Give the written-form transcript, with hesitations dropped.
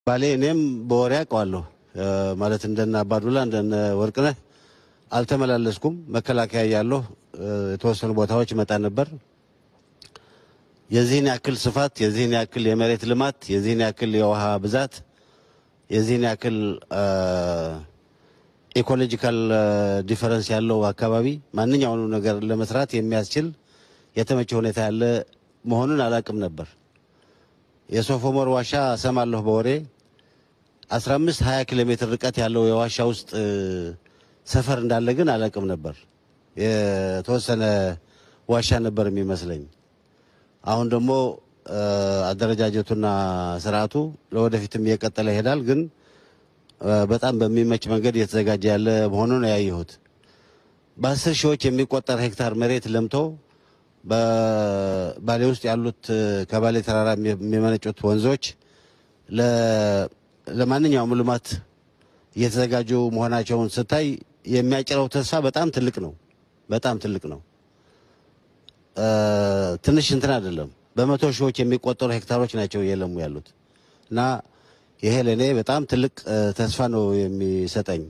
ባሌ እኔም በወሬ አውቀዋለሁ፣ ማለት እንደነ አባዱላ እንደነ ወርቅነህ አልተመላለስኩም። መከላከያ እያለሁ የተወሰኑ ቦታዎች እመጣ ነበር። የዚህን ያክል ስፋት፣ የዚህን ያክል የመሬት ልማት፣ የዚህን ያክል የውሃ ብዛት፣ የዚህን ያክል ecological difference ያለው አካባቢ ማንኛውንም ነገር ለመስራት የሚያስችል የተመቸ ሁኔታ ያለ መሆኑን አላቅም ነበር። የሶፍ ዑመር ዋሻ እሰማለሁ በወሬ፣ 15 20 ኪሎ ሜትር ርቀት ያለው የዋሻ ውስጥ ሰፈር እንዳለ ግን አላቅም ነበር። የተወሰነ ዋሻ ነበር የሚመስለኝ። አሁን ደግሞ አደረጃጀቱና ስርዓቱ ለወደፊትም እየቀጠለ ይሄዳል። ግን በጣም በሚመች መንገድ እየተዘጋጀ ያለ መሆኑን ያየሁት። በ10 ሺዎች የሚቆጠር ሄክታር መሬት ለምቶ በባሌ ውስጥ ያሉት ከባሌ ተራራ የሚመነጩት ወንዞች ለማንኛውም ልማት እየተዘጋጁ መሆናቸውን ስታይ የሚያጭረው ተስፋ በጣም ትልቅ ነው። በጣም ትልቅ ነው። ትንሽ እንትን አይደለም። በ100 ሺዎች የሚቆጠሩ ሄክታሮች ናቸው እየለሙ ያሉት እና ይሄ ለእኔ በጣም ትልቅ ተስፋ ነው የሚሰጠኝ።